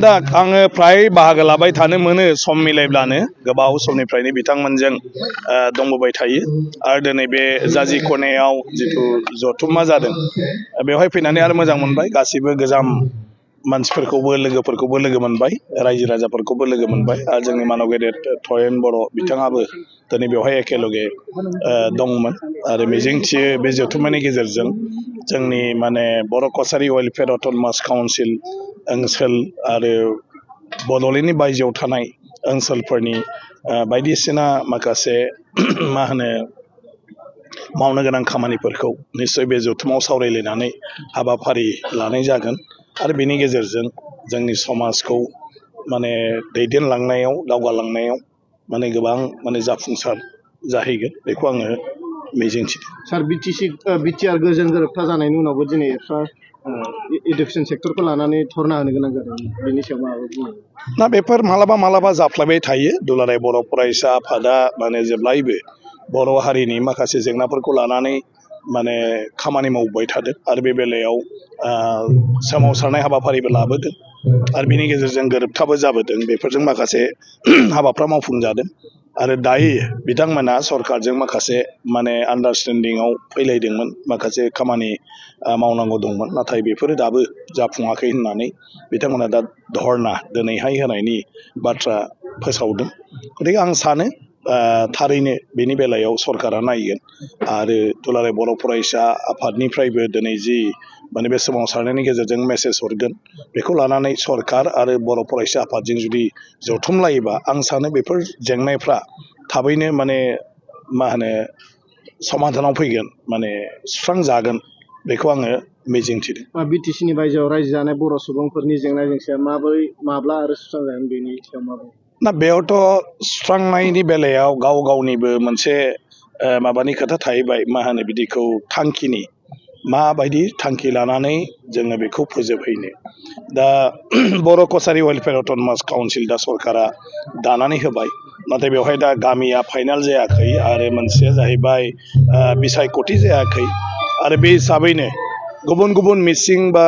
दा आङो फ्राय बाहागो लाबाय थानो मोनो सम मिलायब्लानो गोबाव समनिफ्रायनो बिथांमोनजों दंबोबाय थायो आरो दिनै बे जाजि खनायाव जिथु जथुम्मा जादों बेवहाय फैनानै आरो मोजां मोनबाय गासिबो गोजाम मानसिफोरखौबो लोगोफोरखौबो लोगो मोनबाय रायजो राजाफोरखौबो लोगो मोनबाय आरो जोंनि मानव गेदेर थयेन बर' बिथाङाबो दिनै बेवहाय एखेलगे दंमोन आरो मिजिंथियो बे जथुम्मानि गेजेरजों जोंनि माने बर' कसारी वेलफेयार अट'नमास काउन्सिल ओनसोल आरो बड'लेण्डनि बायजोआव थानाय ओनसोलफोरनि बायदिसिना माखासे मा होनो मावनो गोनां खामानिफोरखौ निश्चय बे जथुमाव सावरायलायनानै हाबाफारि लानाय जागोन आरो बेनि गेजेरजों जोंनि समाजखौ माने दैदेनलांनायाव दावगालांनायाव माने गोबां माने जाफुंसार जाहैगोन बेखौ आङो मिजिंथिदों। सार बिटिआर गोजोन गोरोबथा जानायनि उनावबो दिनै इडुकेसन सेक्टरखौ लानानै धरना होनो गोनां जादों बेनि सायाव माबा बुङो ना बेफोर मालाबा जाफ्लायबाय थायो दुलाराय बर' फरायसा आफादा माने जेब्लायबो बर' हारिनि माखासे जेंनाफोरखौ लानानै माने खामानि मावबाय थादों आरो बे बेलायाव सोमावसारनाय हाबाफारिबो लाबोदों आरो बिनि गेजेरजों गोरोबथाबो जाबोदों बेफोरजों माखासे हाबाफ्रा मावफुंजादों आरो दायो बिथांमोना सरकारजों माखासे माने आन्डारस्टेन्डिंआव फैलायदोंमोन माखासे खामानि मावनांगौ दंमोन नाथाय बेफोरो दाबो जाफुङाखै होननानै बिथांमोना दा धरना दिनैहाय होनायनि बाथ्रा फोसावदों गतिके आं सानो थारैनो बेनि बेलायाव सरकारा नायगोन आरो दुलाराय बर' फरायसा आफादनिफ्रायबो दिनै जि माने बे सोमावसारनायनि गेजेरजों मेसेज हरगोन बेखौ लानानै सरकार आरो बर' फरायसा आफादजों जुदि जथुमलायोबा आं सानो बेफोर जेंनाफ्रा थाबैनो माने मा होनो समाधानाव फैगोन माने सुस्रांजागोन बेखौ आङो मिजिंथिदों। बिटिसिनि बायजोआव रायजो जानाय बर' सुबुंफोरनि जेंना जेंसिया माब्ला आरो सुस्रांजागोन बेनि सायाव माबोरै ना बेयावथ' सुस्रांनायनि बेलायाव गाव गावनिबो मोनसे माबानि खोथा थाहैबाय मा होनो बिदिखौ थांखिनि माबायदि थांखि लानानै जोङो बेखौ फोजोबहैनो दा बर' कसारी वेलफेयार अट'नमास काउन्सिल दा सरकारा दानानै होबाय नाथाय बेवहाय दा गामिया फाइनाल जायाखै आरो मोनसेया जाहैबाय बिसायख'थि जायाखै आरो बे हिसाबैनो गुबुन मिसिं बा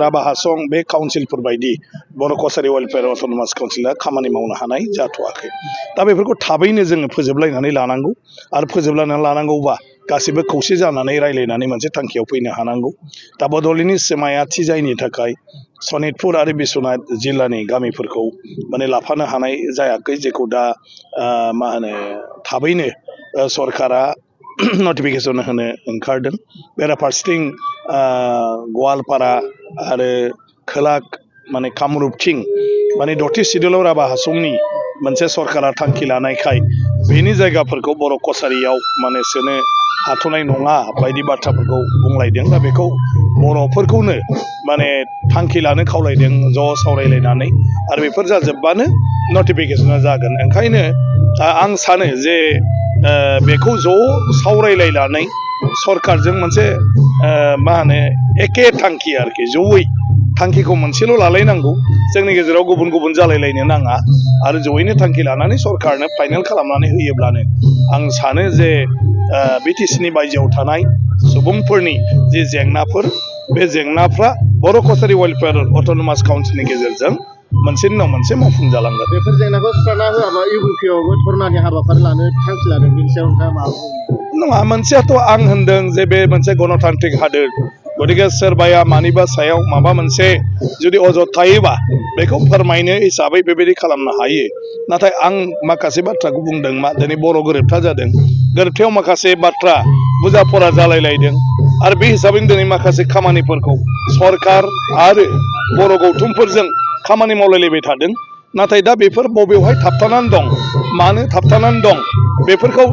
राभा हासं बे काउन्सिलफोर बायदि बर' कसारी वेलफेयार अट'नमास काउन्सिला खामानि मावनो हानाय जाथ'वाखै दा बेफोरखौ थाबैनो जोङो फोजोबलायनानै लानांगौ आरो फोजोबलायनानै लानांगौबा गासिबो खौसे जानानै रायलायनानै मोनसे थांखियाव फैनो हानांगौ दा बड'लेण्डनि सिमाया थि जायैनि थाखाय सनितपुर आरो बिश्वनाथ जिल्लानि गामिफोरखौ माने लाफानो हानाय जायाखै जेखौ दा मा होनो थाबैनो सरकारा नटिफिकेसन होनो ओंखारदों बेराफारसेथिं गवालपारा आरो खोला माने कामरुपथिं माने दथि सिदुलाव राभा हासंनि मोनसे सरकारा थांखि लानायखाय बेनि जायगाफोरखौ बर' कसारियाव माने सोनो हाथ'नाय नङा बायदि बाथ्राफोरखौ बुंलायदों दा बेखौ बर'फोरखौनो माने थांखि लानो खावलायदों ज' सावरायलायनानै आरो बेफोर जाजोबबानो नटिफिकेसना जागोन ओंखायनो आं सानो जे बेखौ ज' सावरायलायनानै सरकारजों मोनसे मा होनो एखे थांखि आरोखि जयै थांखिखौ मोनसेल' लालायनांगौ जोंनि गेजेराव गुबुन जालायलायनो नाङा आरो जयैनो थांखि लानानै सरकारनो फाइनेल खालामनानै होयोब्लानो आं सानो जे बिटिसिनि बायजोआव थानाय सुबुंफोरनि जे जेंनाफोर बे जेंनाफ्रा बर' कसारी वेलफेयार अट'नमास काउन्सिलनि गेजेरजों मोनसेनि उनाव मोनसे मावफुंजालांगोन। बेफोर जेंनाखौ सुस्रांना होआबा इउपिपिआवबो धरनानि हाबाफारि लानो थांखि लादों बेनि सायाव नोंथाङा मा बुङो? नङा मोनसेयाथ' आं होनदों जे बे मोनसे गणतान्त्रिक हादोर गतिके सोरबाया मानिबा सायाव माबा मोनसे जुदि अजद थायोबा बेखौ फोरमायनो हिसाबै बेबायदि खालामनो हायो नाथाय आं माखासे बाथ्राखौ बुंदों मा दिनै बर' गोरोबथा जादों गोरोबथायाव माखासे बाथ्रा बुजाफरा जालायलायदों आरो बे हिसाबैनो दिनै माखासे खामानिफोरखौ सरकार आरो बर' गौथुमफोरजों खामानि मावलायलायबाय थादों नाथाय दा बेफोर बबेयावहाय थाबथानानै दं मानो थाबथानानै दं बेफोरखौ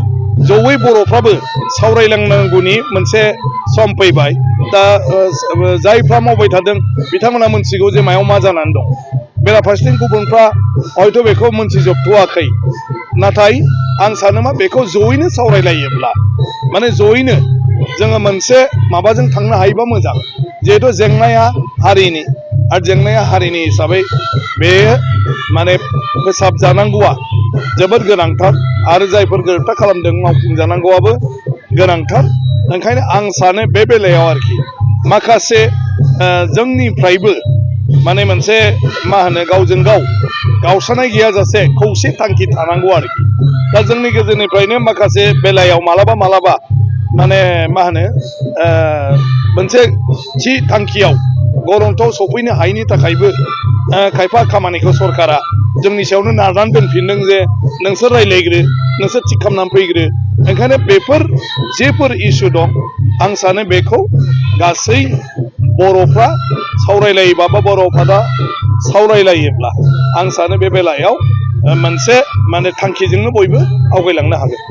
जयै बर'फ्राबो सावरायलांनांगौनि मोनसे सम फैबाय दा जायफ्रा मावबाय थादों बिथांमोना मोनथिगौ जे मायाव मा जानानै दं बेराफारसेथिं गुबुनफ्रा हयथ' बेखौ मोनथिजोबथ'वाखै नाथाय आं सानो मा बेखौ जयैनो सावरायलायोब्ला माने जयैनो जोङो मोनसे माबाजों थांनो हायोबा मोजां जिहेथु जेंनाया हारिनि आरो जेंनाया हारिनि हिसाबै बे माने फोसाबजानांगौआ जोबोद गोनांथार आरो जायफोर गोरोबथा खालामदों मावफुंजानांगौआबो गोनांथार ओंखायनो आं सानो बे बेलायाव आरोखि माखासे जोंनिफ्रायबो माने मोनसे मा होनो गावजों गाव गावस्रानाय गैयाजासे खौसे थांखि थानांगौ आरोखि। दा जोंनि गेजेरनिफ्रायनो माखासे बेलायाव मालाबा मालाबा माने मा होनो मोनसे थि थांखियाव गरन्थआव सफैनो हायैनि थाखायबो खायफा खामानिखौ सरकारा जोंनि सायावनो नारनानै दोनफिनदों जे नोंसोर रायज्लायग्रो, नोंसोर थिग खालामनानै फैग्रो। ओंखायनो बेफोर जेफोर इसु दं आं सानो बेखौ गासै बर'फ्रा सावरायलायोबा बा बर'फ्रा सावरायलायोब्ला आं सानो बे बेलायाव मोनसे माने थांखिजोंनो बयबो आवगायलांनो हागोन।